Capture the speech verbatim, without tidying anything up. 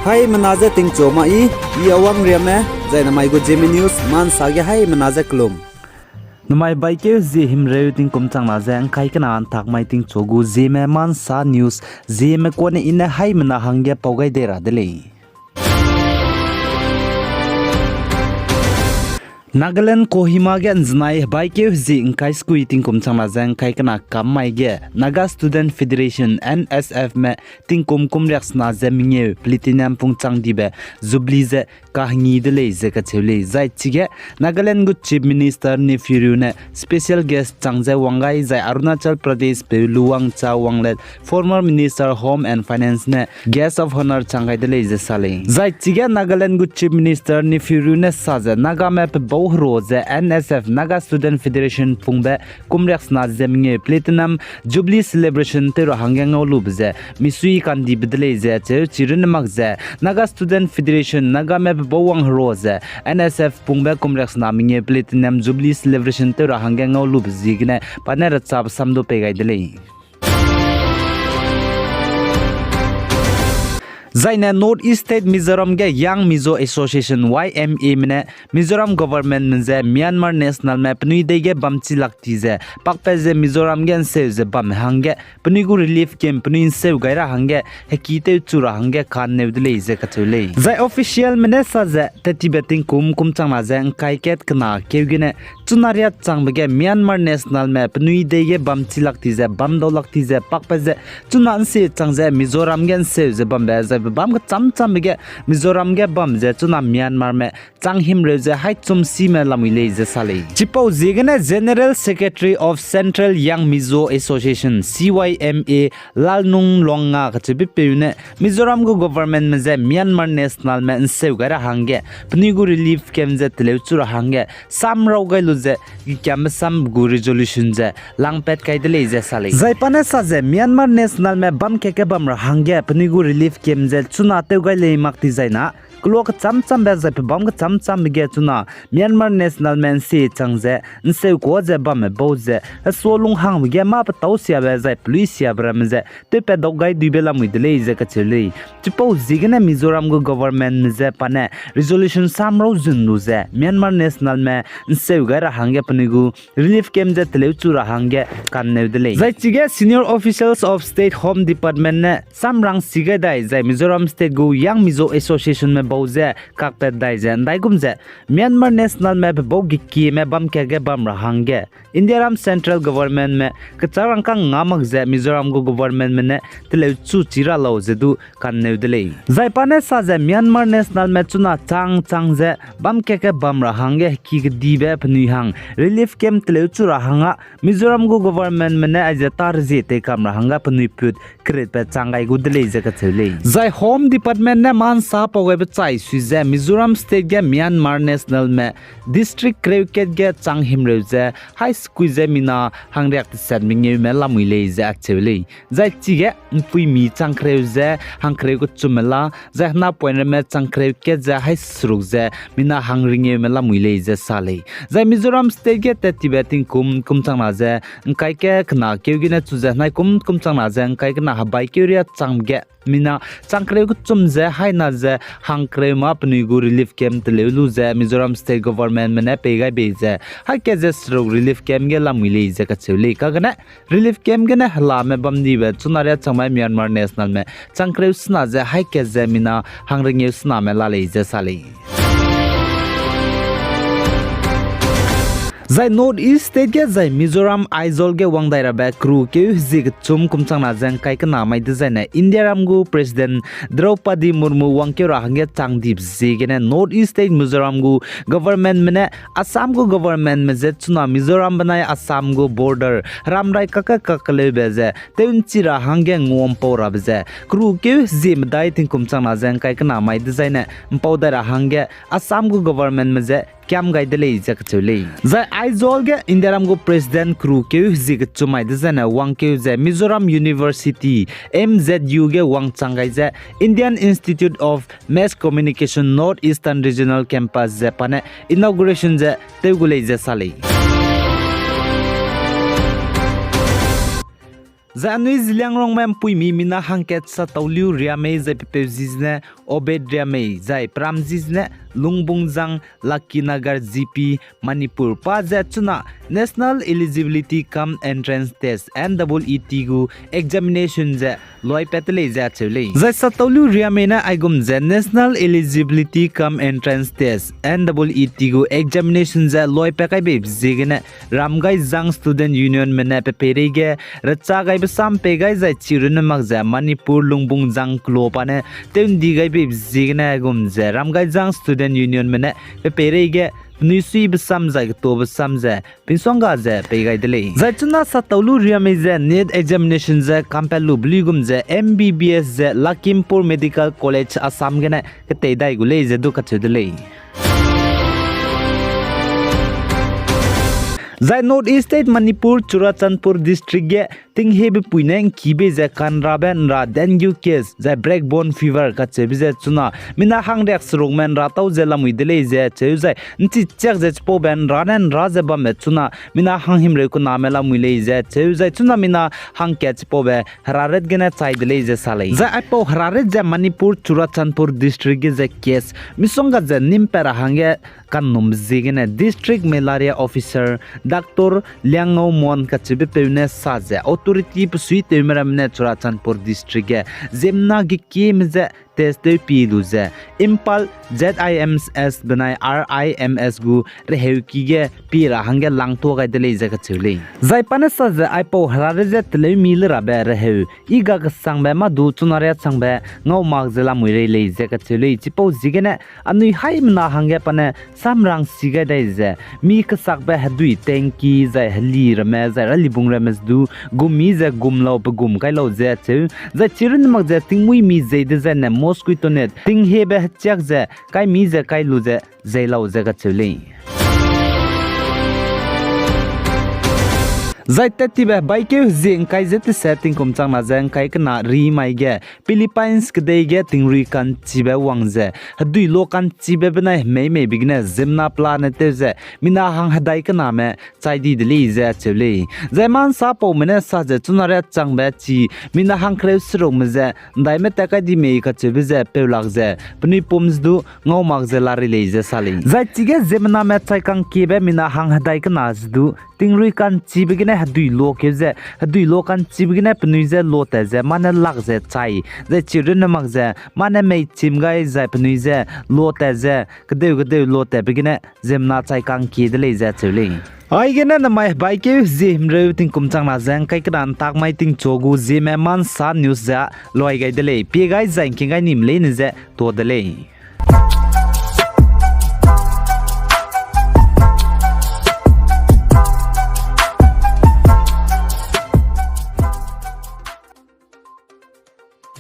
Haimena je tingchu ma i, i Awang Riame, zai namai gu Zeme News, mansa ge haimena je kelum. Namai baikeu zie himreu tingkum changna ze ngkai kena ntak mai tingchu gu Zeme mansa news, Zeme kane i ne haimena hangge pau gai dei ra de lei. Nagaland Kohima ge nzenai baikeu zie ngkai sekui tingkum changna ze ngkai kena kam mai ge Naga Student Federation, N S F me tingkum kum riaksena ze mengeu platinum pungchang dibe Jubilee ze kahengi de lei ze kacheu lei. Zai chige Nagaland gu Chief Minister Neiphiu Rio ne special guest chang ze wang gai zai Arunachal Pradesh peu Luwangcha Wanglet, former Minister Home and Finance ne guest of honour chang gai de lei ze sa lei. Zai chige Nagaland gu Chief Minister Neiphiu Rio ne sa ze Nagame pebau hero ze N S F, Naga Student Federation pungbe kum riaksena ze mengeu platinum Jubilee celebration tew ra hangge ngau lube ze misui kandibe de lei ze cheu chi runne mak ze Naga Student Federation, Nagame pebau wang hero ze N S F pungbe kum riaksena mengeu platinum Jubilee celebration tew ra hangge ngau lube ziegene pa ne rachabe sam du pei gai de lei. Zaine North East State Mizoram ge Young Mizo Association, Y M A me ne Mizoram government me ze Myanmar nationalme penui dei ge bam chi lak ti ze pakpat ze Mizoram ge nseu ze bamme hangge penui gu relief camp penui nseu gai ra hangge heki tewchu ra hangge kanneu de lei ze kacheu lei. Zai officialme ne sa ze tettibe tingkum kum changna ze ngkai kat kena keu gene chuna riâ changbe ge Myanmar nationalme penui dei ge bam chi lak ti ze bam dau lak ti ze pakpat ze chuna nsie chang ze Mizoram ge nseu ze bambe zai pebâm kechâm châmbe ge Mizoram ge bam ze chuna Myanmarme chang himreu ze haî chum sime lamui lei ze sa lei. Chipau ziegene General Secretary of Central Young Mizo Association, C Y M A, Lalnunglwanga kacheubepeu ne Mizoram gu governmentme je Myanmar nationalme nseu gai ra hangge penui gu relief camp je teleuchu ra hangge sam raw gai lu ze gekiambe sam gu resolution ze langpat kai de lei ze sa lei. Zai pa ne sa ze Myanmar nationalme bam keke bam ra hangge penui gu relief camp ze chuna tew gai lei mak ti zai na, kelua kechâm châmbe zai pebâm kechâm châmbe ge chuna Myanmar nationalme nsie chang ze nseu kuâ ze bamme bau ze hesua lunghangbe ge mâ petâu siabe zai pelui siabe ramme ze tewpat dau gai duibe lamui de lei ze kacheu lei. Chipau ziegene Mizoram gu governmentme je pa ne resolution sam raw zun lu ze Myanmar nationalme nseu gai ra hangge penui gu relief camp je teleuchu ra hangge kanneu de lei. Zai chige senior officials of State Home Department ne samrang si gai dai zai Mizoram State gu Young Mizo Associationme bau ze kakpat dai ze ndaigum ze Myanmar nationalme pebau gekieme bam keke bam ra hangge Indiaram central governmentme kechârangkâng nga mak ze Mizoram gu governmentme ne teleuchu chi ra lau ze du kanneu de lei. Zai pa ne sa ze Myanmar nationalme chuna chang chang ze bam keke bam ra hangge heki kedibe penui hang relief camp teleuchu ra hang â Mizoram gu governmentme ne aize tâ rezie teikam ra hangge penui put keritbe chang gai gu de lei ze kacheu lei. Zai Home Department ne mâ nsa pau gaibe chai sui ze Mizoram State ge Myanmar nationalme district kereu kat ge chang himreu ze haî sekui ze mina hangriak teset mengeume lamui lei ze acheu lei. Zai chige mpuimi chang kereu ze hangkereu kechumme la, zai henapoine ramme chang kereu kat ze haî seruk ze mina hangringeume lamui lei ze sa lei. Zai Mizoram State ge tettibe tingkum kum changna ze ngkai ke kena keu gene chu ze nai kum kum changna ze ngkai kena hebai keu riâ chang ge mina chang kereu kechum ze haî na ze hangkereu mâ penui gu relief camp teleu lu ze Mizoram State governmentme ne pei gai bei ze haî kat ze seruk relief camp ge lamui lei ze kacheu lei. Kagene relief camp gene helame bam dibe chuna riâ changmai Myanmar nationalme chang kereu sena ze haî kat ze mina hangringeu sename la lei ze sa lei. Zai North East State ge zai Mizoram Aizawl ge wang dai rabe keru keu hezie kechum kum changna ze ngkai kena mai dezaine Indiaram gu President Droupadi Murmu wangkeu ra hangge chang dibe ziegene North East State Mizoram gu governmentme ne Assam gu governmentme je chuna Mizoram benai Assam gu border heramrai kake kakeleube ze tew nchi ra hangge nguampau rabe ze keru keu hezie medai tingkum changna ze ngkai kena mai dezaine mpau dai ra hangge Assam gu governmentme je kiam gai de lei ze kacheu lei. Zai Aizawl ge Indiaram gu President keru keu hezie kechum mai dezaine wangkeu ze Mizoram University, M Z U ge wangchang gai ze Indian Institute of Mass Communication North Eastern Regional Campus ze pa ne inauguration ze tew gu lei ze sa lei. Zai anui Zeliangrongme ’mpuimi mina hangkat Satauliu Riamei zai pepeu zi zene Obed Riamei zai peram zi zene Lungbungzang Lakinagar G P, Manipur pa ze chuna National Eligibility cum Entrance Test, N E E T gu examination ze loipat te lei ze acheu lei. Zai Satauliu Riamei ne aigum ze National Eligibility cum Entrance Test, N E E T gu examination ze loipat kai beibe ziegene Ramgaijang Student Unionme ne pe peireige recha gaibe sam pei gai zai chirunne mak ze Manipur Lungbungzang kelo pa ne tew ’ndi gai beibe ziegene aigum ze Ramgaijang Student Unionme ne pe peireige penui suibe sam zai ketobe sam ze pinsuangga ze pei gai de lei. Zai chuna Satauliu Riamei ze NEET examination ze kampet lube luigum ze M B B S ze Lakhimpur Medical College Assam gene ketei dai gu lei ze du kacheu de lei. Zai North East State Manipur Churachandpur District ge tinghebe pui ne ’ngkîbe ze kanrabe ’nra dengue case zai black bone fever kacheube ze chuna mina hangriak serukme ’nra tau ze lamui de lei ze cheu zai ’nchi chiak ze chipaube ’nra ne ’nra ze bambe chuna mina hanghimreu kename lamui lei ze cheu zai chuna mina hangkat chipaube heraret gene chai de lei ze sa lei. Zai aipau heraret ze Manipur Churachandpur District ge ze case misongga ze nîm pat ra hangge kanumbe ziegene District Malaria Officer Doctor Liangngao Mon kacheubepeu ne sa ze authority pesuitewme ramme ne Churachandpur District ge ziemmena gekieme je test tew pi lu ze Imphal Z I M S benai R I M S gu reheuki ge pi ra hangge langtua gai de lei ze kacheu lei. Zai pa ne sa ze aipau heraret ze teleumi le rabe reheu i ga kesangbe mâ du chuna riâ changbe ngau mak ze lamui rei lei ze kacheu lei. Chipau ziegene anui haimena hangge pa ne samrang si gai dai ze mi kesakbe hedui tengki zai heli ramme zai ralibung ramme ze du gummi ze gum lau pe gum kai lau ze cheu, zai chirunne mak ze tingmuîmi zei dezaine mosquito net tinghebe hechiak ze kaimi ze kai lu ze zei lau ze kacheu lei. Zai tat tibe hebaikeu hezie ’ngkai ze tese tingkum changna ze ’ngkai kena rimai ge Philippines kedei ge tingrui ka'nchibe wang ze hedui lo ka'nchibe benai hemeimeibe gene ziemmena pelane tew ze mina hang hedai kename chai di de lei ze cheu lei. Zai ma'nsapaume ne sa ze chuna riâ changbe chi mina hangkereu serukme ze ’ndaime tat kai di mei kacheube ze peu lak ze penui pum ze du ngau mak ze la rei lei ze sa lei. Zai chige ziemmename chai kangkiebe mina hang hedai kena ze du tingrui ka'nchibe gene hedui lokeu ze, hedui lo ka'nchibe gene penui je lotat ze mâne lak ze chai, zai chirunne mak ze mâne meichim gai zai penui je lotat ze kedeu kedeu lotatbe gene ziemmena chai kangkie de lei ze cheu lei. Aigene namai hebaikeu hezie himreu tingkum changna ze ’ngkai kena ’ntak mai tingchu gu Zeme Mansa News ze luai gai de lei. Pie gai zai ’ngking gai nime leine ze tuâ de lei.